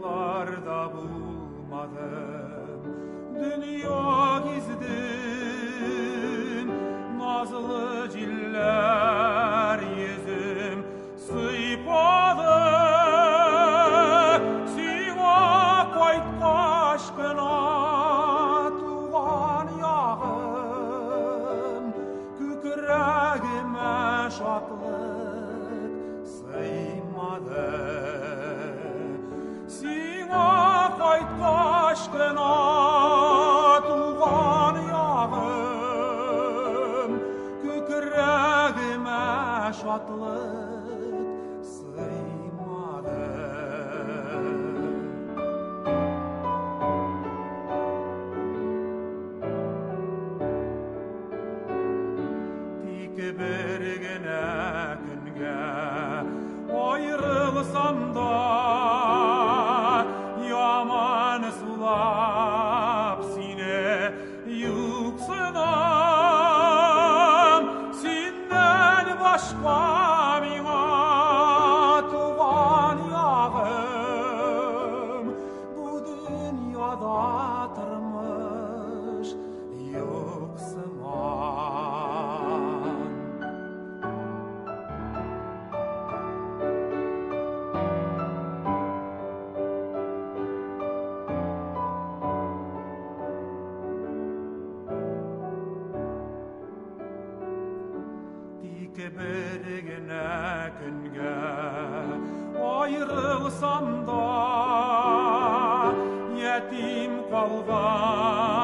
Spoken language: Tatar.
Юлларда булмадым, дөнья гиздем, назлы җилләр йөзем сыйпады. Сиңа кайткач кына, туган ягым, күкрәгемә шатлык сыймады. Сиңа кайткач кына, туган ягым, күкрәгемә шатлык сыймады. Тик бер генә көнгә аерылсам да, яман сулап сине юксынам. Синнән башка миңа, туган ягым, бу дөньяда тормыш юк сыман. Тик бер генә көнгә аерылсам да, ятим калган